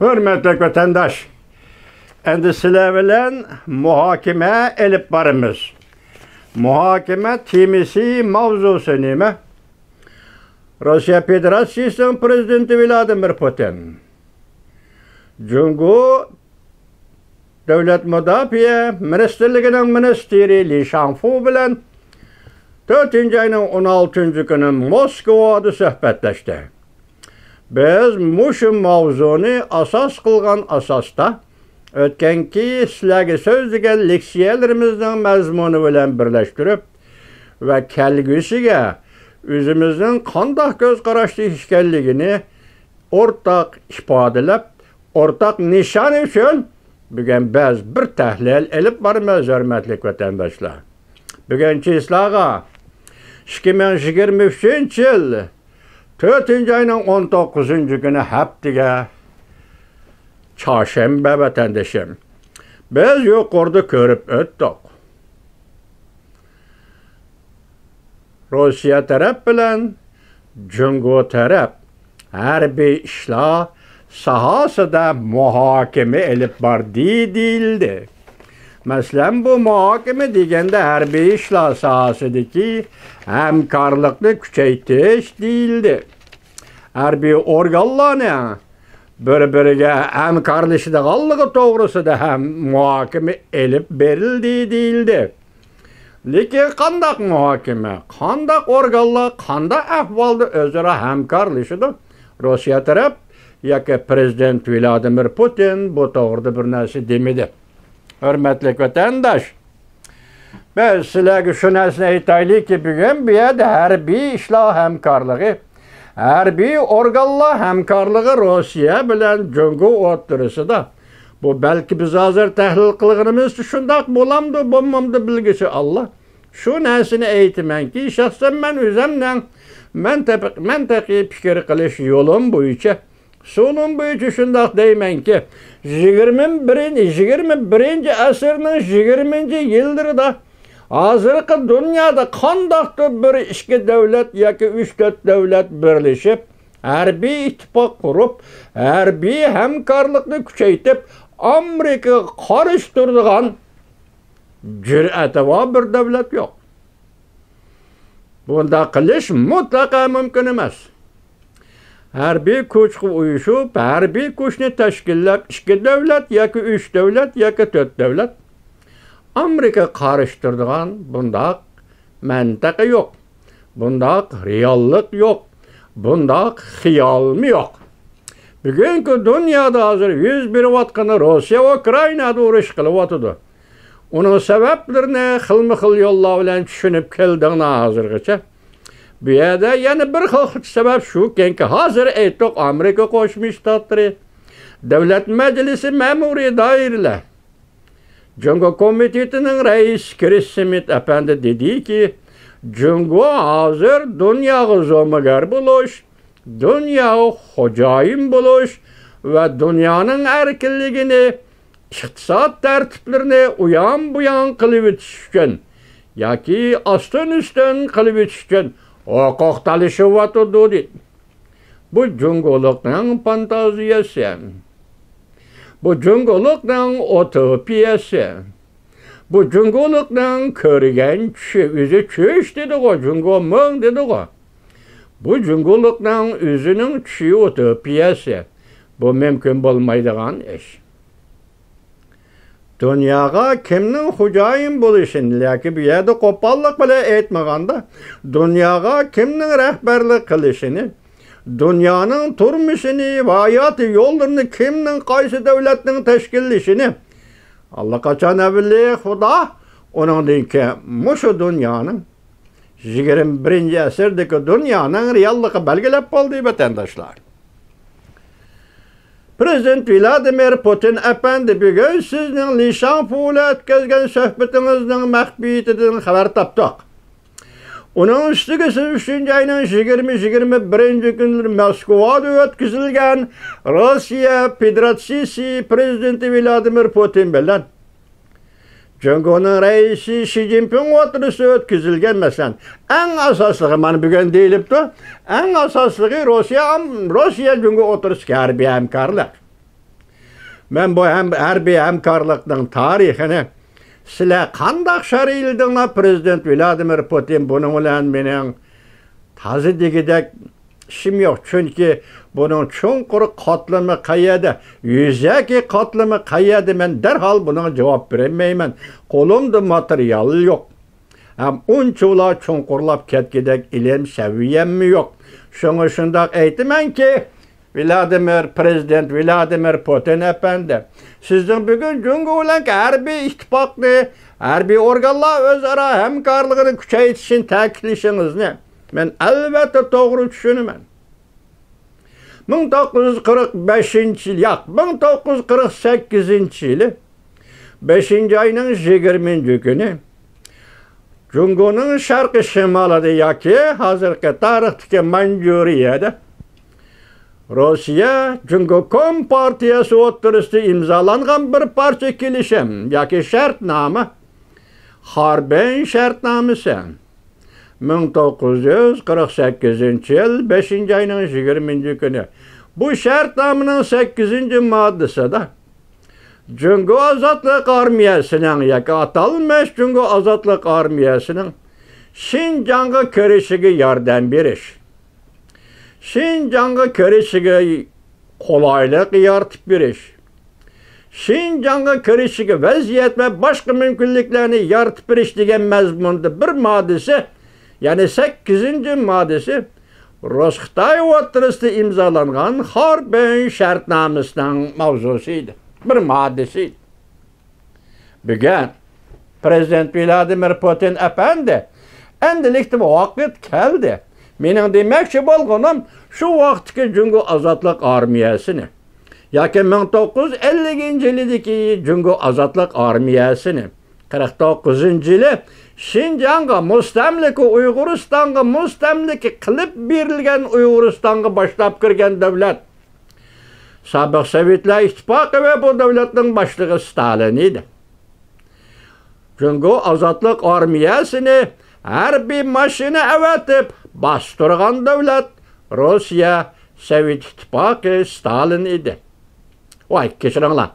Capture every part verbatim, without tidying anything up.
ھۆرمەتلىك ۋەتەنداش، ئەمدى سىلەر بىلەن مۇھاكىمە ئېلىپ بارىمىز. مۇھاكىمە تېمىسى، ماۋزۇسى نېمە؟ روسىيە فېدېراتسىيىسىنىڭ پىرېزىدېنتى ۋلادىمىر پۇتىن جۇڭگو دۆلەت مۇداپىئە مىنىستىرلىكىنىڭ مىنىستىرى لى شاڭفۇ بىلەن تۆتىنچى ئاينىڭ ئون ئالتىنچى كۈنى موسكۋادا سۆھبەتلەشتى. بىز مۇشۇ ماۋزۇنى ئاساس قىلغان ئاساستا، ئۆتكەنكى سىلەرگە سۆزلىگەن لېكسىيەلىرىمىزنىڭ مەزمۇنى بىلەن بىرلەشتۈرۈپ ۋە كەلگۈسىگە ئۆزىمىزنىڭ قانداق كۆز قاراشتا ئىكەنلىكىنى ئورتاق ئىپادىلەپ، ئورتاق نىشان ئۈچۈن بۈگۈن بىز بىر تەھلىل ئېلىپ بارىمىز، ھۆرمەتلىك ۋەتەنداشلار. بۈگۈن چىسلاغا، ئىككى مىڭ يىگىرمە ئۈچىنچى يىل تۆتىنچى ئاينىڭ ئون توققۇزىنچى كۈنى، ھەپتىگە چارشەنبە، ۋەتەندىشىم. بىز يۇقىرىدا كۆرۈپ ئۆتتۇق. روسىيە تەرەپ بىلەن جۇڭگو تەرەپ ھەربىي ئىشلار ساھەسىدە مۇھاكىمە ئېلىپ باردى دېيىلدى. مەسىلەن، بۇ مۇھاكىمە دېگەندە ھەربىي ئىشلار ساھەسىدىكى ھەمكارلىقنى كۈچەيتىش دېيىلدى. ھەربىي ئورگانلارنىڭ بىر-بىرىگە ھەمكارلىشىدىغانلىقى توغرىسىدا ھەم مۇھاكىمە ئېلىپ بېرىلدى دېيىلدى. لېكىن قانداق مۇھاكىمە، قانداق ئورگانلار، قانداق ئەھۋالدا ئۆزئارا ھەمكارلىشىدۇ؟ روسىيە تەرەپ ياكى پىرېزىدېنت ۋلادىمىر پۇتىن بۇ توغرىدا بىر نەرسە دېمىدى. ھۆرمەتلىك ۋەتەنداش، بىز سىلەرگە شۇ نەرسىنى ئېيتايلىكى، بۈگۈن بۇ يەردە ھەربىي ئىشلار ھەمكارلىقى، ھەربىي ئورگانلار ھەمكارلىقى روسىيە بىلەن جۇڭگو ئوتتۇرىسىدا. بۇ بەلكى بىز ھازىر تەھلىل قىلغىنىمىزچە شۇنداق بولامدۇ، بولمامدۇ بىلگۈچى ئاللا. شۇ نەرسىنى ئېيتىمەنكى، شەخسەن مەن ئۆزەمنىڭ، مەن تېپى-، مەن تېخى پىكىر قىلىش يولۇم بويىچە، ئۇسۇلۇم بويىچە شۇنداق دەيمەنكى، يىگىرمە بىرىنچى، يىگىرمە بىرىنچى ئەسىرنىڭ يىگىرمىنچى يىللىرىدا ھازىرقى دۇنيادا قانداقتۇر بىر ئىككى دۆلەت ياكى ئۈچ تۆت دۆلەت بىرلىشىپ، ھەربىي ئىتتىپاق قۇرۇپ، ھەربىي ھەمكارلىقنى كۈچەيتىپ، ئامېرىكىغا قارشى تۇرىدىغان جۈرئەتى بار بىر دۆلەت يوق. بۇنداق قىلىش مۇتلەقا مۇمكىن ئەمەس. ھەربىي كۈچكە ئۇيۇشۇپ، ھەربىي كۈچنى تەشكىللەپ، ئىككى دۆلەت ياكى ئۈچ دۆلەت ياكى تۆت دۆلەت، ئامېرىكىغا قارشى تۇرىدىغان بۇنداق مەنتىقە يوق، بۇنداق رېئاللىق يوق، بۇنداق خىيالمۇ يوق. بۈگۈنكى دۇنيادا ھازىر يۈز بېرىۋاتقىنى، روسىيە ئۇكرائىنادا ئۇرۇش قىلىۋاتىدۇ. ئۇنىڭ سەۋەبلىرىنى خىلمۇ خىل يوللار بىلەن چۈشىنىپ كەلدىڭلار ھازىرغىچە. بۇ يەردە يەنە بىر خىل سەۋەب شۇكەنكى، ھازىر ئېيتتۇق، ئامېرىكا قوشما شتاتلىرى، دۆلەت مەجلىسى، مەمۇرىي دائىرىلەر. جۇڭگو كومىتېتىنىڭ رەئىسى كرىس سمىت ئەپەندى دېدىكى، جۇڭگو ھازىر دۇنياغا زومىگەر بولۇش، دۇنياغا خوجايىن بولۇش ۋە دۇنيانىڭ ئەركىنلىكىنى، ئىقتىساد تەرتىپلىرىنى ئۇيان-بۇيان قىلىۋېتىش ئۈچۈن ياكى ئاستىن-ئۈستۈن قىلىۋېتىش ئۈچۈن ھوقۇق تالىشىۋاتىدۇ، دېدى. بۇ جۇڭگولۇقنىڭ فانتازىيەسى. بۇ جۇڭگولۇقنىڭ ئۇتوپىيەسى. بۇ جۇڭگولۇقنىڭ كۆرگەن چۈشى، ئۆزى چۈش دېدىغۇ، جۇڭگو مىڭ دېدىغۇ. بۇ جۇڭگولۇقنىڭ ئۆزىنىڭ چۈشى، ئۇتوپىيەسى. بۇ مۇمكىن بولمايدىغان ئىش. دۇنياغا كىمنىڭ خوجايىن بولۇشىنى ياكى بۇ يەردە قوپاللىق بىلەن ئېيتمىغاندا، دۇنياغا كىمنىڭ رەھبەرلىك قىلىشىنى، دۇنيانىڭ تۇرمۇشىنى ۋە ھاياتىي يوللىرىنى كىمنىڭ، قايسى دۆلەتنىڭ تەشكىللىشىنى ئاللىقاچان ئەۋلىيا خۇدا، ئۇنىڭدىن كېيىن مۇشۇ دۇنيانىڭ، يىگىرمە بىرىنچى ئەسىردىكى دۇنيانىڭ رېئاللىقى بەلگىلەپ بولدى، ۋەتەنداشلار. پىرېزىدېنت ۋلادىمىر پۇتىن ئەپەندى، بۈگۈن سىزنىڭ لى شاڭفۇ بىلەن ئۆتكۈزگەن سۆھبىتىڭىزنىڭ مەخپىيىتىدىن خەۋەر تاپتۇق. ئۇنىڭ ئۈستىگە سىز ئۈچىنچى ئاينىڭ يىگىرمە، يىگىرمە بىرىنچى كۈنلىرى موسكۋادا ئۆتكۈزۈلگەن روسىيە فېدېراتسىيىسى پىرېزىدېنتى ۋلادىمىر پۇتىن بىلەن جۇڭگونىڭ رەئىسى شى جىنپىڭ ئوتتۇرىسىدا ئۆتكۈزۈلگەن، مەسىلەن، ئەڭ ئاساسلىقى، مانا بۈگۈن دېيىلىپتۇ، ئەڭ ئاساسلىقى روسىيە، روسىيە جۇڭگو ئوتتۇرىسىدىكى ھەربىي ھەمكارلىق. مەن بۇ ھەم ھەربىي ھەمكارلىقنىڭ تارىخىنى، سىلەر قانداق شەرھلىدىڭلار، پرېزىدېنت ۋلادىمىر پۇتىن، بۇنىڭ بىلەن مېنىڭ تازا دېگۈدەك ئىشىم يوق، چۈنكى بۇنىڭ چوڭقۇر قاتلىمى قەيەردە، يۈزەكى قاتلىمى قەيەردە، مەن دەرھال بۇنىڭغا جاۋاب بېرەلمەيمەن. قولۇمدا ماتېرىيال يوق. ھەم ئۇنچىۋالا چوڭقۇرلاپ كەتكۈدەك ئىلىم سەۋىيەممۇ يوق. شۇڭا شۇنداق ئېيتىمەنكى، ۋلادىمىر، پرېزىدېنت ۋلادىمىر پۇتىن ئەپەندى، سىزنىڭ بۈگۈن جۇڭگو بىلەن ھەربىي ئىتتىپاقنى، ھەربىي ئورگانلار ئۆزئارا ھەمكارلىقىنى كۈچەيتىشنى تەكىتلىشىڭىزنى مەن ئەلۋەتتە توغرا چۈشىنىمەن. مىڭ توققۇز يۈز قىرىق بەشىنچى يىل، ياق، مىڭ توققۇز يۈز قىرىق سەككىزىنچى يىلى بەشىنچى ئاينىڭ يىگىرمىنچى كۈنى جۇڭگونىڭ شەرقىي شىمالىدا ياكى ھازىرقى تارىختىكى مانجۇرىيەدە روسىيە جۇڭگو كومپارتىيەسى ئوتتۇرىسىدا ئىمزالانغان بىر پارچە كېلىشىم ياكى شەرتنامە، خاربىن شەرتنامىسى، مىڭ توققۇز يۈز قىرىق سەككىزىنچى يىل بەشىنچى ئاينىڭ يىگىرمىنچى كۈنى. بۇ شەرتنامىنىڭ سەككىزىنچى ماددىسىدا جۇڭگو ئازادلىق ئارمىيەسىنىڭ ياكى ئاتالمىش جۇڭگو ئازادلىق ئارمىيەسىنىڭ شىنجاڭغا كىرىشىگە ياردەم بېرىش، شىنجاڭغا كىرىشىگە قولايلىق يارىتىپ بېرىش، شىنجاڭغا كىرىشىگە ۋەزىيەت ۋە باشقا مۇمكىنلىكلەرنى يارىتىپ بېرىش دېگەن مەزمۇندا بىر ماددىسى، يەنى سەككىزىنچى ماددىسى رۇس-خىتاي ئوتتۇرىسىدا ئىمزالانغان خاربىن شەرتنامىسىنىڭ ماۋزۇسى ئىدى. بىر ماددىسى ئىدى. بۈگۈن پرېزىدېنت ۋلادىمىر پۇتىن ئەپەندى، ئەمدىلىكتە ۋاقىت كەلدى. مېنىڭ دېمەكچى بولغىنىم، شۇ ۋاقىتتىكى جۇڭگو ئازادلىق ئارمىيەسىنى ياكى مىڭ توققۇز يۈز ئەللىكىنچى يىلىدىكى جۇڭگو ئازادلىق ئارمىيەسىنى، قىرىق توققۇزىنچى يىلى شىنجاڭغا مۇستەملىكە، ئۇيغۇرىستانغا مۇستەملىكە قىلىپ بېرىلگەن، ئۇيغۇرىستانغا باشلاپ كىرگەن دۆلەت سابىق سوۋېتلار ئىتتىپاقى ۋە بۇ دۆلەتنىڭ باشلىقى ستالىن ئىدى. جۇڭگو ئازادلىق ئارمىيەسىنى ھەربىي ماشىنا ئەۋەتىپ باستۇرغان دۆلەت روسىيە سوۋېت ئىتتىپاقى، ستالىن ئىدى. ۋاي، كەچۈرۈڭلار.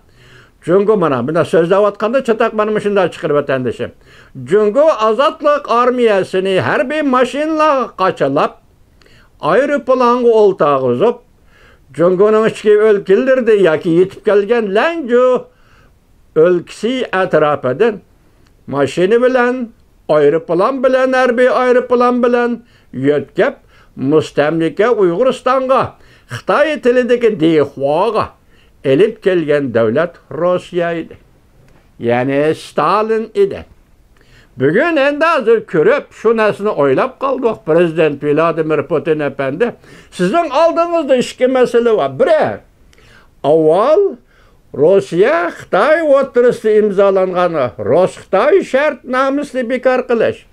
جۇڭگو مانا مۇنداق سۆزلەۋاتقاندا چاتاق مانا مۇشۇنداق چىقىرىپ ۋەتەندىشىم. جۇڭگو ئازادلىق ئارمىيەسىنى ھەربىي ماشىنىلارغا قاچىلاپ، ئايروپىلانغا ئولتۇرغۇزۇپ، جۇڭگونىڭ ئىچكى ئۆلكىلىرىدە ياكى يېتىپ كەلگەن لەنجۇ ئۆلكىسى ئەتراپىدىن ماشىنا بىلەن، ئايروپىلان بىلەن، ھەربىي ئايروپىلان بىلەن يۆتكەپ، مۇستەملىكە ئۇيغۇرىستانغا، خىتاي تىلىدىكى دىخۇاغا ئېلىپ كەلگەن دۆلەت روسىيە ئىدى. يەنى ستالىن ئىدى. بۈگۈن ئەمدى ھازىر كۆرۈپ، شۇ نەرسىنى ئويلاپ قالدۇق. پرېزىدېنت ۋلادىمىر پۇتىن ئەپەندى، سىزنىڭ ئالدىڭىزدا ئىككى مەسىلە بار. بىرى، ئاۋۋال روسىيە، خىتاي ئوتتۇرىسىدا ئىمزالانغان رۇس-خىتاي شەرتنامىسىنى بىكار قىلىش.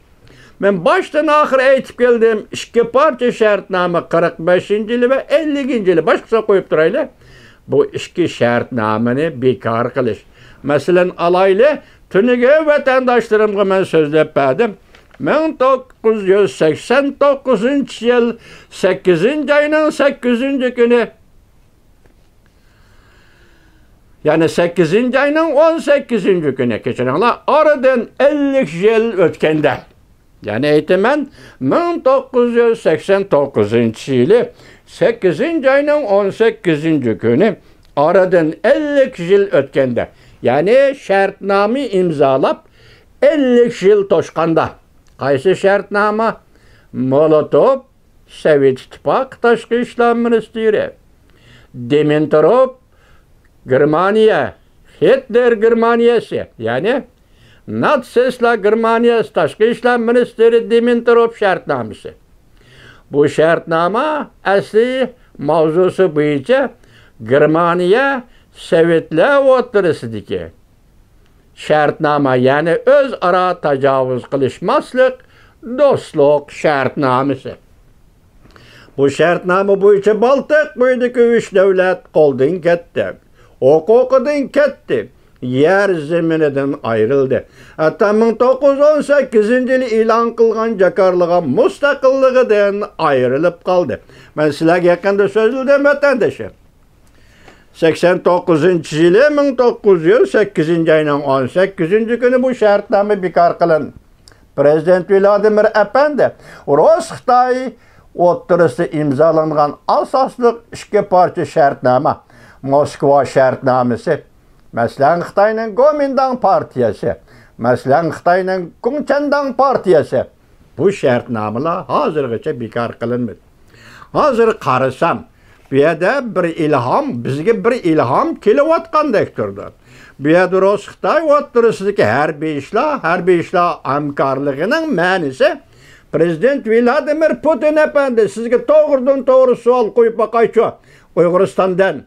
مەن باشتىن ئاخىر ئېيتىپ كەلدىم، ئىككى پارچە شەرتنامە، قىرىق بەشىنچى يىلى ۋە ئەللىكىنچى يىلى، باشقىسىغا قويۇپ تۇرايلى. بۇ ئىككى شەرتنامىنى بىكار قىلىش. مەسىلەن ئالايلى، تۈنۈگۈن ۋەتەنداشلىرىمغا مەن سۆزلەپ بەردىم. مىڭ توققۇز يۈز سەكسەن توققۇزىنچى يىل سەككىزىنچى ئاينىڭ سەككىزىنچى كۈنى، يەنى سەككىزىنچى ئاينىڭ ئون سەككىزىنچى كۈنى، كەچۈرۈڭلار، ئارىدىن ئەللىك يىل ئۆتكەندە، يەنى ئېيتىمەن، مىڭ توققۇز يۈز سەكسەن توققۇزىنچى يىلى سەككىزىنچى ئاينىڭ ئون سەككىزىنچى كۈنى، ئارىدىن ئەللىك يىل ئۆتكەندە، يەنى شەرتنامە ئىمزالاپ ئەللىك يىل توشقاندا، قايسى شەرتنامە؟ مولوتوف، سوۋېت ئىتتىپاقى تاشقى ئىشلار مىنىستىرى، دىمىتروف، گېرمانىيە، گىتلېر گېرمانىيەسى، يەنى ناتسىستلار گېرمانىيەسى تاشقى ئىشلار مىنىستىرى دىمىتروف شەرتنامىسى. بۇ شەرتنامە ئەسلى ماۋزۇسى بويىچە گېرمانىيە سوۋېتلار ئوتتۇرىسىدىكى شەرتنامە، يەنى ئۆزئارا تاجاۋۇز قىلىشماسلىق دوستلۇق شەرتنامىسى. بۇ شەرتنامە بويىچە بالتىق بويىدىكى ئۈچ دۆلەت قولدىن كەتتى، ھوقۇقىدىن كەتتى، يەر زېمىنىدىن ئايرىلدى. ھەتتا مىڭ توققۇز يۈز ئون سەككىزىنچى يىلى ئېلان قىلغان جاكارلىغان مۇستەقىللىقىدىن ئايرىلىپ قالدى. مەن سىلەرگە يېقىندا سۆزلىدىم، ۋەتەندىشىم. سەكسەن توققۇزىنچى يىلى، مىڭ توققۇز يۈز سەككىزىنچى ئاينىڭ ئون سەككىزىنچى كۈنى بۇ شەرتنامە بىكار قىلىندى. پىرېزىدېنت ۋلادىمىر ئەپەندى رۇس خىتاي ئوتتۇرىسىدا ئىمزالانغان ئاساسلىق ئىككى پارچە شەرتنامە، موسكۋا شەرتنامىسى، مەسىلەن، خىتاينىڭ گومىنداڭ پارتىيەسى، مەسىلەن، خىتاينىڭ گوڭچەنداڭ پارتىيەسى، بۇ شەرتنامىلار ھازىرغىچە بىكار قىلىنمىدى. ھازىر قارىسام، بۇ يەردە بىر ئىلھام، بىزگە بىر ئىلھام كېلىۋاتقاندەك تۇرىدۇ. بۇ يەردە رۇس خىتاي ئوتتۇرىسىدىكى ھەربىي ئىشلار، ھەربىي ئىشلار ھەمكارلىقىنىڭ مەنىسى، پىرېزىدېنت ۋلادىمىر پۇتىن ئەپەندى، سىزگە توغرىدىن توغرا سوئال قويۇپ باقايچۇ، ئۇيغۇرىستاندىن،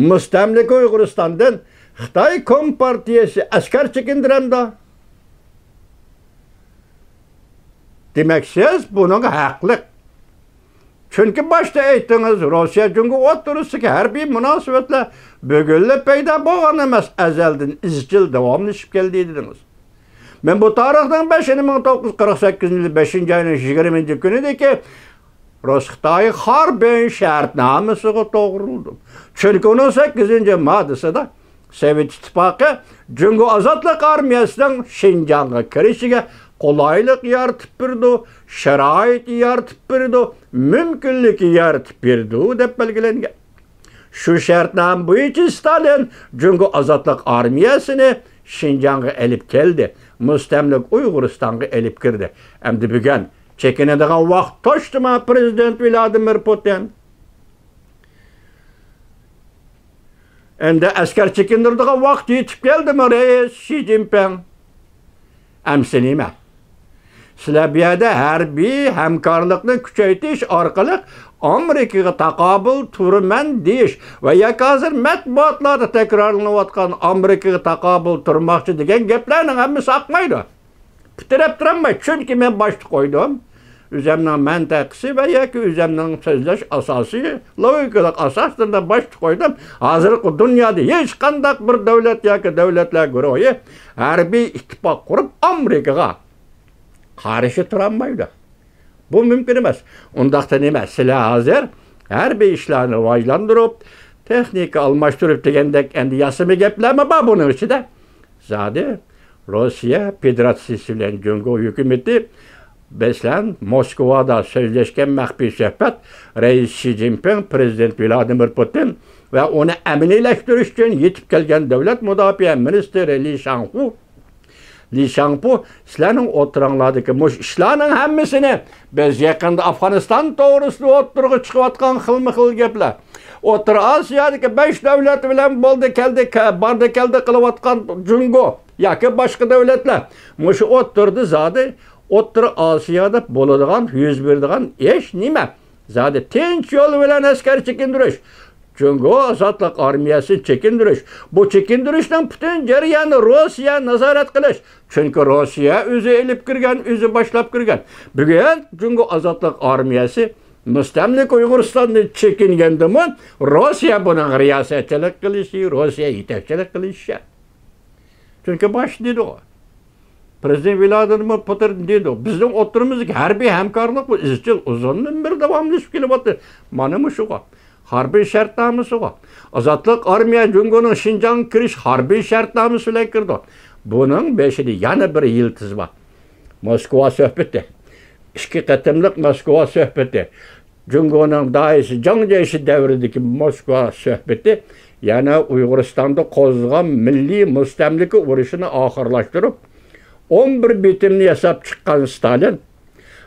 مۇستەملىكە ئۇيغۇرىستاندىن خىتاي كومپارتىيەسى ئەسكەر چېكىندۈرەمدۇ؟ دېمەك، سىز بۇنىڭغا ھەقلىق. چۈنكى باشتا ئېيتتىڭىز، روسىيە جۇڭگو ئوتتۇرىسىدىكى ھەربىي مۇناسىۋەتلەر بۈگۈنلا پەيدا بولغان ئەمەس، ئەزەلدىن ئىزچىل داۋاملىشىپ كەلدى دېدىڭىز. مەن بۇ تارىخنىڭ بەشىنى، مىڭ توققۇز يۈز قىرىق سەككىزىنچى يىل بەشىنچى ئاينىڭ يىگىرمىنچى كۈنىدىكى رۇس-خىتاي خاربىن شەرتنامىسىغا توغرۇلدۇم. چۈنكى ئۇنىڭ سەككىزىنچى ماددىسىدا سوۋېت ئىتتىپاقى جۇڭگو ئازادلىق ئارمىيەسىنىڭ شىنجاڭغا كىرىشىگە قولايلىق يارىتىپ بېرىدۇ، شارائىت يارىتىپ بېرىدۇ، مۇمكىنلىك يارىتىپ بېرىدۇ، دەپ بەلگىلەنگەن. شۇ شەرتنامە بويىچە ستالىن جۇڭگو ئازادلىق ئارمىيەسىنى شىنجاڭغا ئېلىپ كەلدى، مۇستەملىكە ئۇيغۇرىستانغا ئېلىپ كىردى. ئەمدى بۈگۈن چېكىنىدىغان ۋاقىت توشتىمۇ، پىرېزىدېنت ۋلادىمىر پۇتىن؟ ئەمدى ئەسكەر چېكىندۈرىدىغان ۋاقىت يېتىپ كەلدىمۇ، رەئىس شى جىنپىڭ؟ ئەمسە نېمە؟ سىلەر بۇ يەردە ھەربىي ھەمكارلىقنى كۈچەيتىش ئارقىلىق ئامېرىكىغا تاقابىل تۇرىمەن دېيىش ۋە ياكى ھازىر مەتبۇئاتلاردا تەكرارلىنىۋاتقان ئامېرىكىغا تاقابىل تۇرماقچى دېگەن گەپلەرنىڭ ھەممىسى ئاقمايدۇ. پىتىرەپ تۇرالماي، چۈنكى مەن باشتا قويدۇم. ئۆزەمنىڭ مەنتىقىسى ۋە ياكى ئۆزەمنىڭ سۆزلەش ئاساسى، لوگىكىلىق ئاساسلىرىدا باشتا قويدۇم. ھازىرقى دۇنيادا ھېچقانداق بىر دۆلەت ياكى دۆلەتلەر گۇرۇھى ھەربىي ئىتتىپاق قۇرۇپ، ئامېرىكىغا قارشى تۇرالمايدۇ. بۇ مۇمكىن ئەمەس. ئۇنداقتا نېمە؟ سىلەر ھازىر ھەربىي ئىشلارنى راۋاجلاندۇرۇپ، تېخنىكا ئالماشتۇرۇپ دېگەندەك ئەمدى ياسىما گەپلەرمۇ بار بۇنىڭ ئىچىدە. زادى روسىيە فېدېراتسىيىسى بىلەن جۇڭگو ھۆكۈمىتى، مەسىلەن، موسكۋادا سۆزلەشكەن مەخپىي سۆھبەت، رەئىس شى جىنپىڭ، پىرېزىدېنت ۋلادىمىر پۇتىن ۋە ئۇنى ئەمەلىيلەشتۈرۈش ئۈچۈن يېتىپ كەلگەن دۆلەت مۇداپىئە مىنىستىرى لى شاڭخۇ، لى شاڭپۇ، سىلەرنىڭ ئوتتۇراڭلاردىكى مۇشۇ ئىشلارنىڭ ھەممىسىنى، بىز يېقىندا ئافغانىستان توغرىسىدا ئوتتۇرىغا چىقىۋاتقان خىلمۇ خىل گەپلەر، ئوتتۇرا ئاسىيادىكى بەش دۆلەت بىلەن بولدى كەلدى، كە-، باردى كەلدى قىلىۋاتقان جۇڭگو ياكى باشقا دۆلەتلەر، مۇشۇ ئوتتۇرىدا زادى ئوتتۇرا ئاسىيادا بولىدىغان، يۈز بېرىدىغان ئىش نېمە؟ زادى تىنچ يول بىلەن ئەسكەر چېكىندۈرۈش، جۇڭگو ئازادلىق ئارمىيەسىنى چېكىندۈرۈش، بۇ چېكىندۈرۈشنىڭ پۈتۈن جەريانىنى روسىيە نازارەت قىلىش. چۈنكى روسىيە ئۆزى ئېلىپ كىرگەن، ئۆزى باشلاپ كىرگەن. بۈگۈن جۇڭگو ئازادلىق ئارمىيەسى مۇستەملىكە ئۇيغۇرىستاندىن چېكىنگەندىمۇ، روسىيە بۇنىڭغا رىياسەتچىلىك قىلىشى، روسىيە يېتەكچىلىك قىلىشى. چۈنكى باشتا دېدىغۇ، پىرېزىدېنت ۋلادىمىر پۇتىن دېدى، بىزنىڭ ئوتتۇرىمىزدىكى ھەربىي ھەمكارلىق بۇ ئىزچىل ئۇزۇندىن بېرى داۋاملىشىپ كېلىۋاتىدۇ. مانا مۇشۇغا، ھاربىي شەرتنامىسىغا، ئازادلىق ئارمىيە جۇڭگونىڭ شىنجاڭغا كىرىش ھاربىي شەرتنامىسى بىلەن كىرىدۇ. بۇنىڭ بېشىدا يەنە بىر يىلتىز بار. موسكۋا سۆھبىتى. ئىككى قېتىملىق موسكۋا سۆھبىتى. جۇڭگونىڭ داھىيسى جاڭ جيېشى دەۋرىدىكى موسكۋا سۆھبىتى يەنە ئۇيغۇرىستاندا قوزغىغان مىللىي مۇستەملىكە ئۇرۇشىنى ئاخىرلاشتۇرۇپ، ئون بىر بېتىمنى ياساپ چىققان ستالىن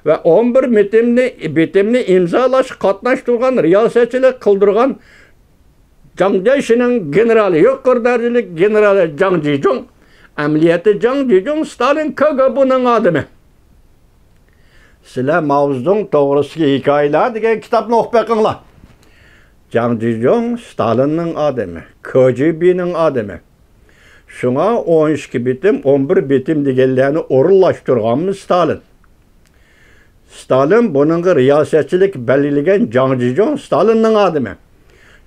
ۋە ئون بىر بېتىمنى، بېتىمنى ئىمزالاشقا قاتناشتۇرغان، رىياسەتچىلىك قىلدۇرغان جاڭ جيېشىنىڭ گېنېرالى، يۇقىرى دەرىجىلىك گېنېرالى جاڭ جىجۇڭ، ئەمەلىيەتتە جاڭ جىجۇڭ ستالىن كىگېبېنىڭ ئادىمى. سىلەر ماۋزېدۇڭ توغرىسىدىكى ھېكايىلەر دېگەن كىتابنى ئوقۇپ بېقىڭلار. جاڭ جىجۇڭ ستالىننىڭ ئادىمى، كىجىبىنىڭ ئادىمى. شۇڭا ئون ئىككى بېتىم، ئون بىر بېتىم دېگەنلەرنى ئورۇنلاشتۇرغانمۇ ستالىن؟ ستالىن بۇنىڭغا رىياسەتچىلىك بەلگىلىگەن جاڭ جىجۇڭ ستالىننىڭ ئادىمى.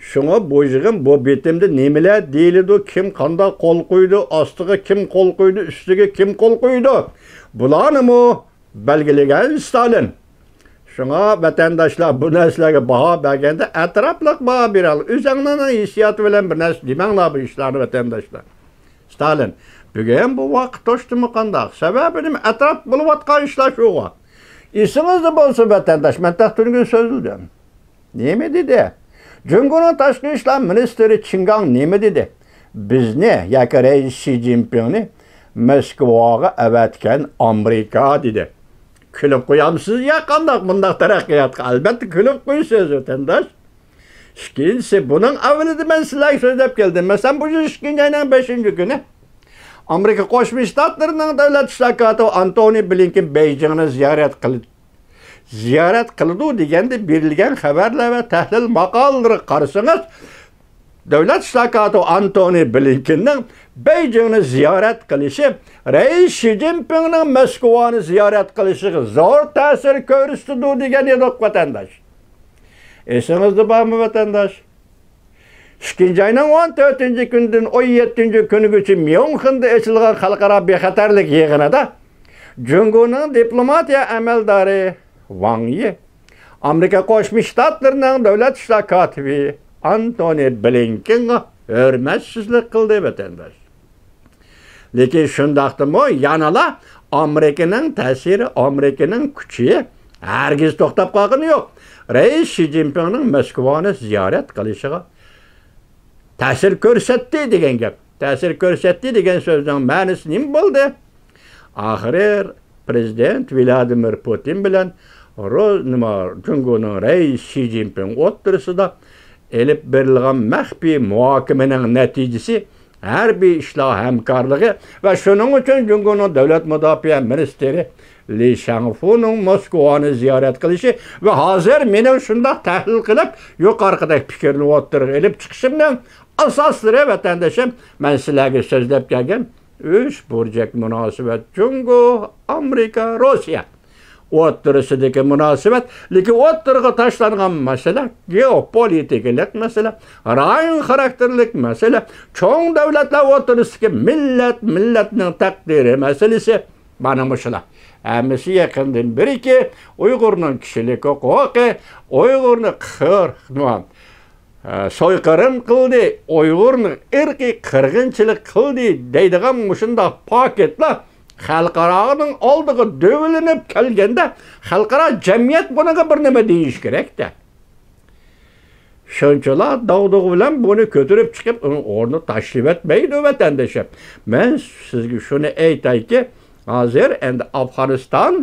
شۇڭا بۇ يىغىن، بۇ بېتىمدە نېمىلەر دېيىلىدۇ، كىم قانداق قول قويىدۇ، ئاستىغا كىم قول قويىدۇ، ئۈستىگە كىم قول قويىدۇ، بۇلارنىمۇ بەلگىلىگەن ستالىن. شۇڭا ۋەتەنداشلار بۇ نەرسىلەرگە باھا بەرگەندە ئەتراپلىق باھا بېرەڭلار. ئۆزۈڭلارنىڭ ھېسسىياتى بىلەن بىر نەرسە دېمەڭلار بۇ ئىشلارنى، ۋەتەنداشلار. ستالىن، بۈگۈن بۇ ۋاقىت توشتىمۇ قانداق؟ سەۋەبى نېمە؟ ئەتراپ بولۇۋاتقان ئىشلار شۇغۇ. ئېسىڭىزدە بولسۇن، ۋەتەنداش، مەن تەختىنىڭ سۆزلىدىم. نېمە دېدى؟ جۇڭگونىڭ تاشقى ئىشلار مىنىستىرى چىن گاڭ نېمە دېدى؟ بىزنى ياكى رەئىس شى جىنپىڭنى مەسكۇۋاغا ئەۋەتكەن ئامېرىكا دېدى. كۈلۈپ قويامسىز يا قانداق بۇنداق تەرەققىياتقا؟ ئەلبەتتە كۈلۈپ قويىسىز، ۋەتەنداش. ئىككىنچىسى، بۇنىڭ ئەۋۋىلىدە مەن سىلەرگە سۆزلەپ كەلدىم. مەسىلەن، بۇ يىل ئىككىنچى ئاينىڭ بەشىنچى كۈنى ئامېرىكا قوشما شتاتلىرىنىڭ دۆلەت ئىشلار كاتىپى ئانتونى بلىنكېن بېيجىڭنى زىيارەت قىل-، زىيارەت قىلىدۇ دېگەندە بېرىلگەن خەۋەرلەر ۋە تەھلىل ماقالىلىرىغا قارىسىڭىز، دۆلەت ئىشلار كاتىپى ئانتونى بلىنكېننىڭ بېيجىڭنى زىيارەت قىلىشى رەئىس شى جىنپىڭنىڭ مەسكۇۋانى زىيارەت قىلىشىغا زور تەسىر كۆرسىتىدۇ دېگەن ئىدۇق، ۋەتەنداش. ئېسىڭىزدە بارمۇ، ۋەتەنداش؟ ئىككىنچى ئاينىڭ ئون تۆتىنچى كۈنىدىن ئون يەتتىنچى كۈنىگىچە ميۇنخېندا ئېچىلغان خەلقئارا بىخەتەرلىك يىغىنىدا جۇڭگونىڭ دىپلوماتىيە ئەمەلدارى ۋاڭ يى ئامېرىكا قوشما شتاتلىرىنىڭ دۆلەت ئىشلار كاتىپى ئانتونى بلىنكېنغا ھۆرمەتسىزلىك قىلدى، ۋەتەنداش. لېكىن شۇنداقتىمۇ يەنىلا ئامېرىكىنىڭ تەسىرى، ئامېرىكىنىڭ كۈچى ھەرگىز توختاپ قالغىنى يوق. رەئىس شى جىنپىڭنىڭ مەسكۇۋانى زىيارەت قىلىشىغا تەسىر كۆرسەتتى دېگەن گەپ. تەسىر كۆرسەتتى دېگەن سۆزنىڭ مەنىسى نېمە بولدى؟ ئاخىرى پرېزىدېنت ۋلادىمىر پۇتىن بىلەن رو-، نېمە، جۇڭگونىڭ رەئىسى شى جىنپىڭ ئوتتۇرىسىدا ئېلىپ بېرىلغان مەخپىي مۇھاكىمىنىڭ نەتىجىسى ھەربىي ئىشلار ھەمكارلىقى ۋە شۇنىڭ ئۈچۈن جۇڭگونىڭ دۆلەت مۇداپىئە مىنىستىرى لى شاڭفۇنىڭ موسكۋانى زىيارەت قىلىشى ۋە ھازىر مېنىڭ شۇنداق تەھلىل قىلىپ، يۇقىرىقىدەك پىكىرنى ئوتتۇرىغا ئېلىپ چىقىشىمنىڭ ئاساسلىرى، ۋەتەندىشىم، مەن سىلەرگە سۆزلەپ كەلگەن ئۈچ بۇرجەك مۇناسىۋەت، جۇڭگو، ئامېرىكا، روسىيە ئوتتۇرىسىدىكى مۇناسىۋەت، لېكىن ئوتتۇرىغا تاشلانغان مەسىلە، گېئوپولىتىكىلىق مەسىلە، رايون خاراكتېرلىك مەسىلە، چوڭ دۆلەتلەر ئوتتۇرىسىدىكى مىللەت، مىللەتنىڭ تەقدىرى مەسىلىسى، مانا مۇشۇلار. ھەممىسى يېقىندىن بېرىكى ئۇيغۇرنىڭ كىشىلىك ھوقۇقى، ئۇيغۇرنى قىر-، نېمە، ئە، سويقىرىم قىلدى، ئۇيغۇرنى ئىرقىي قىرغىنچىلىق قىلدى دەيدىغان مۇشۇنداق پاكىتلار خەلقئارانىڭ ئالدىغا دۆۋىلىنىپ كەلگەندە، خەلقئارا جەمئىيەت بۇنىڭغا بىر نېمە دېيىشى كېرەك-دە. شۇنچىلا داغدۇغا بىلەن بۇنى كۆتۈرۈپ چىقىپ، ئۇنىڭ ئورنىدا تاشلىۋەتمەيدۇ، ۋەتەندىشىم. مەن سىزگە شۇنى ئېيتايكى، ھازىر ئەمدى ئافغانىستان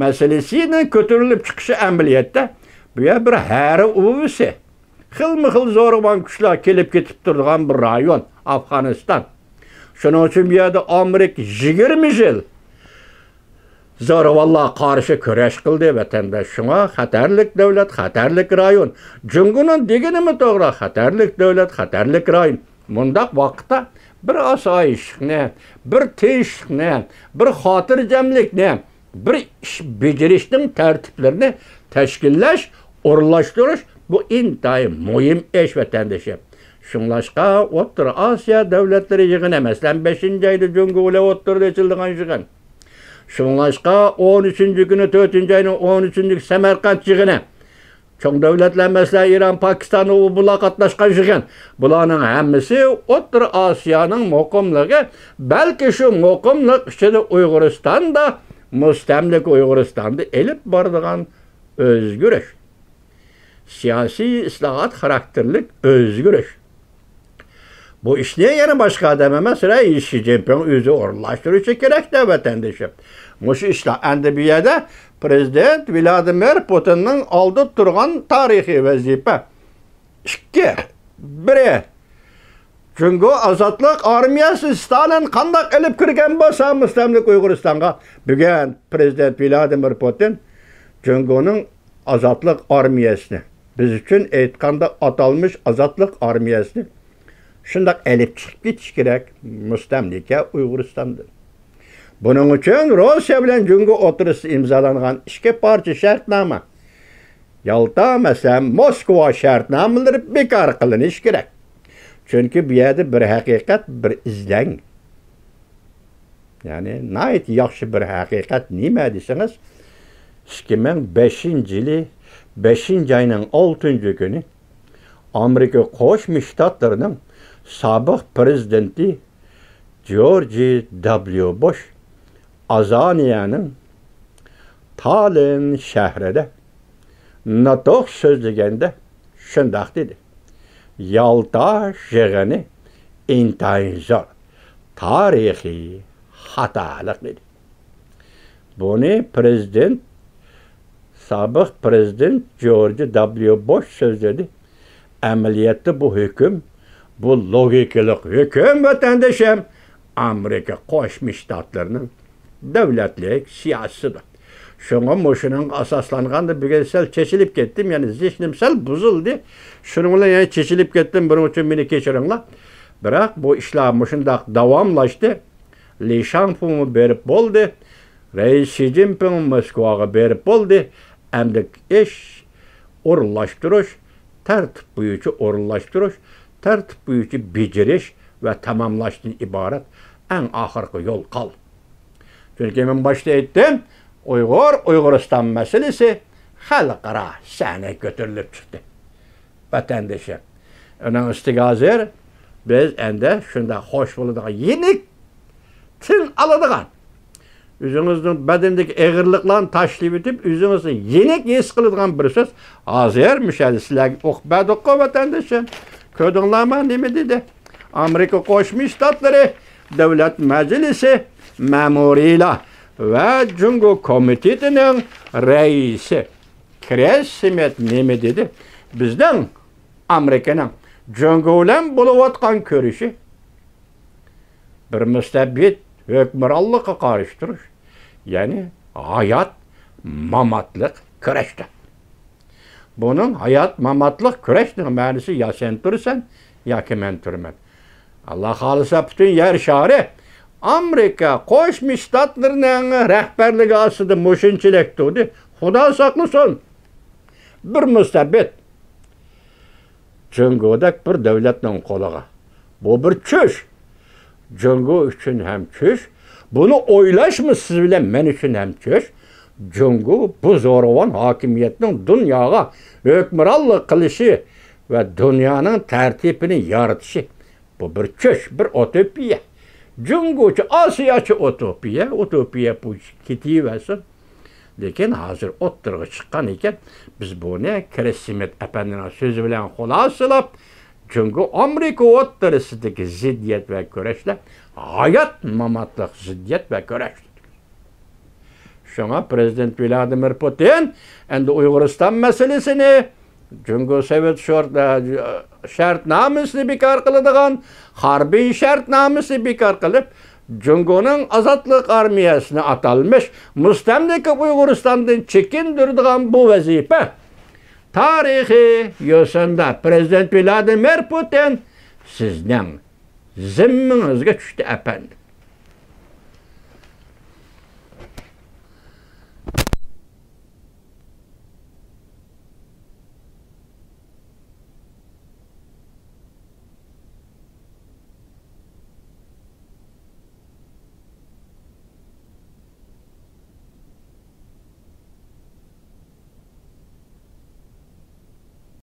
مەسىلىسىنىڭ كۆتۈرۈلۈپ چىقىشى ئەمەلىيەتتە بۇ يەر بىر ھەرە ئۇۋىسى. خىلمۇ خىل زورىغان كۈچلەر كېلىپ كېتىپ تۇرىدىغان بىر رايون ئافغانىستان. شۇنىڭ ئۈچۈن بۇ يەردە ئامېرىكا يىگىرمە يىل زورىۋاللارغا قارشى كۈرەش قىلدى، ۋەتەنداش. شۇڭا خەتەرلىك دۆلەت، خەتەرلىك رايون. جۇڭگونىڭ دېگىنىمۇ توغرا، خەتەرلىك دۆلەت، خەتەرلىك رايون. مۇنداق ۋاقىتتا بىر ئاسايىشلىقنى، بىر تىنچلىقنى، بىر خاتىرجەملىكنى، بىر ئىش بېجىرىشنىڭ تەرتىپلىرىنى تەشكىللەش، ئورۇنلاشتۇرۇش، بۇ ئىنتايىن مۇھىم ئىش، ۋەتەندىشىم. شۇڭلاشقا ئوتتۇرا ئاسىيا دۆلەتلىرى يىغىنى، مەسىلەن، بەشىنچى ئايدا جۇڭگو بىلەن ئوتتۇرىدا ئېچىلىدىغان يىغىن. شۇڭلاشقا ئون ئۈچىنچى كۈنى، تۆتىنچى ئاينىڭ ئون ئۈچىنچى كۈنى سەمەرقەنت يىغىنى. چوڭ دۆلەتلەر، مەسىلەن، ئىران، پاكىستان، ئۇ بۇلار قاتناشقان يىغىن. بۇلارنىڭ ھەممىسى ئوتتۇرا ئاسىيانىڭ مۇقىملىقى، بەلكى شۇ مۇقىملىق ئىچىدە ئۇيغۇرىستاندا، مۇستەملىكە ئۇيغۇرىستاندا ئېلىپ بارىدىغان ئۆزگىرىش. سىياسىي ئىسلاھات خاراكتېرلىك ئۆزگىرىش. بۇ ئىشنى يەنە باشقا ئادەم ئەمەس، رەئىس شى جىنپىڭ ئۆزى ئورۇنلاشتۇرۇشى كېرەك-دە، ۋەتەندىشىم. مۇشۇ ئىشلار ئەمدى بۇ يەردە پرېزىدېنت ۋلادىمىر پۇتىننىڭ ئالدىدا تۇرغان تارىخىي ۋەزىپە. ئىككى، بىرى، جۇڭگو ئازادلىق ئارمىيەسى ستالىن قانداق ئېلىپ كىرگەن بولسا مۇستەملىكە ئۇيغۇرىستانغا، بۈگۈن پرېزىدېنت ۋلادىمىر پۇتىن جۇڭگونىڭ ئازادلىق ئارمىيەسىنى، بىز ئۈچۈن ئېيتقاندا ئاتالمىش ئازادلىق ئارمىيەسىنى شۇنداق ئېلىپ چىقىپ كېتىش كېرەك مۇستەملىكە ئۇيغۇرىستاندىن. بۇنىڭ ئۈچۈن روسىيە بىلەن جۇڭگو ئوتتۇرىسىدا ئىمزالانغان ئىككى پارچە شەرتنامە، يالتا، مەسىلەن، موسكۋا شەرتنامىلىرى بىكار قىلىنىشى كېرەك. چۈنكى بۇ يەردە بىر ھەقىقەت، بىر ئىزلەڭ. يەنى ناھايىتى ياخشى بىر ھەقىقەت نېمە دېسىڭىز، ئىككى مىڭ بەشىنچى يىلى بەشىنچى ئاينىڭ ئالتىنچى كۈنى ئامېرىكا قوشما شتاتلىرىنىڭ سابىق پرېزىدېنتى جورج دابليۇ بوش ئازانىيەنىڭ تالىن شەھىرىدە نۇتۇق سۆزلىگەندە شۇنداق دېدى: «يالتا يىغىنى ئىنتايىن زور تارىخىي خاتالىق ئىدى.» بۇنى پرېزىدېنت، سابىق پرېزىدېنت جورج دابليۇ بوش سۆزلىدى. ئەمەلىيەتتە بۇ ھۆكۈم، بۇ لوگىكىلىق ھۆكۈم، ۋەتەندىشىم، ئامېرىكا قوشما شتاتلىرىنىڭ دۆلەتلىك سىياسىتىدۇر. شۇڭا مۇشۇنىڭغا ئاساسلانغاندا بۈگۈن سەل چېچىلىپ كەتتىم، يەنى زېھنىم سەل بۇزۇلدى. شۇنىڭ بىلەن يەنە چېچىلىپ كەتتىم، بۇنىڭ ئۈچۈن مېنى كەچۈرۈڭلار. بىراق بۇ ئىشلار مۇشۇنداق داۋاملاشتى. لى شاڭفېڭمۇ بېرىپ بولدى. رەئىس شى جىنپىڭ موسكۋاغا بېرىپ بولدى. ئەمدى ئىش ئورۇنلاشتۇرۇش، تەرتىپ بويىچە ئورۇنلاشتۇرۇش، تەرتىپ بويىچە بېجىرىش ۋە تاماملاشتىن ئىبارەت ئەڭ ئاخىرقى يول قالدى. چۈنكى مەن باشتا ئېيتتىم، ئۇيغۇر، ئۇيغۇرىستان مەسىلىسى خەلقئارا سەھنىگە كۆتۈرۈلۈپ چىقتى. ۋەتەندىشىم، ئۇنىڭ ئۈستىگە ھازىر بىز ئەندى شۇنداق خوش بولىدىغان، يېنىك تىن ئالىدىغان، ئۆزىڭىزنىڭ بەدىنىدىكى ئېغىرلىقلارنى تاشلىۋېتىپ، ئۆزىڭىزنى يېنىك ھېس قىلىدىغان بىر سۆز ھازىر مۇشۇ يەردە سىلەرگە ئوقۇپ بەردۇققۇ، ۋەتەندىشىم. كۆردۈڭلارمۇ نېمە دېدى؟ ئامېرىكا قوشما شتاتلىرى دۆلەت مەجلىسى مەمۇرىيلار ۋە جۇڭگو كومىتېتىنىڭ رەئىسى كرېس سمىت نېمە دېدى؟ بىزنىڭ ئامېرىكىنىڭ جۇڭگو بىلەن بولۇۋاتقان كۆرۈشى بىر مۇستەبىت ھۆكۈمرانلىققا قارشى تۇرۇش، يەنى ھايات ماماتلىق كۈرەشتە. بۇنىڭ ھايات ماماتلىق كۈرەشنىڭ مەنىسى يا سەن تۇرىسەن، ياكى مەن تۇرىمەن. ئاللا خالىسا، پۈتۈن يەر شارى ئامېرىكا قوشما شتاتلىرىنىڭ رەھبەرلىكى ئاستىدا مۇشۇنچىلىك تۇردى. خۇدا ساقلىسۇن. بىر مۇستەبىت جۇڭگودەك بىر دۆلەتنىڭ قولىغا. بۇ بىر چۈش. جۇڭگو ئۈچۈن ھەم چۈش. بۇنى ئويلاشمۇ سىز بىلەن مەن ئۈچۈن ھەم چۈش. جۇڭگو بۇ زورىغان ھاكىمىيەتنىڭ دۇنياغا ھۆكۈمرانلىق قىلىشى ۋە دۇنيانىڭ تەرتىپىنى يارىتىشى، بۇ بىر چۈش، بىر ئۇتوپىيە. جۇڭگوچە، ئاسىياچە ئۇتوپىيە، ئۇتوپىيە بۇ كېتىۋەرسۇن. لېكىن ھازىر ئوتتۇرىغا چىققان ئىكەن، بىز بۇنى كرېس سمىت ئەپەندىنىڭ سۆزى بىلەن خۇلاسىلاپ، جۇڭگو ئامېرىكا ئوتتۇرىسىدىكى زىددىيەت ۋە كۈرەشلەر ھايات ماماتلىق زىددىيەت ۋە كۈرەش. شۇڭا پرېزىدېنت ۋلادىمىر پۇتىن ئەمدى ئۇيغۇرىستان مەسىلىسىنى، جۇڭگو سوۋېت شورت-، شەرتنامىسىنى بىكار قىلىدىغان، خاربىن شەرتنامىسىنى بىكار قىلىپ، جۇڭگونىڭ ئازادلىق ئارمىيەسىنى ئاتالمىش مۇستەملىكە ئۇيغۇرىستاندىن چېكىندۈرىدىغان بۇ ۋەزىپە تارىخىي يوسۇندا پرېزىدېنت ۋلادىمىر پۇتىن سىزنىڭ زىممىڭىزگە چۈشتى، ئەپەندىم.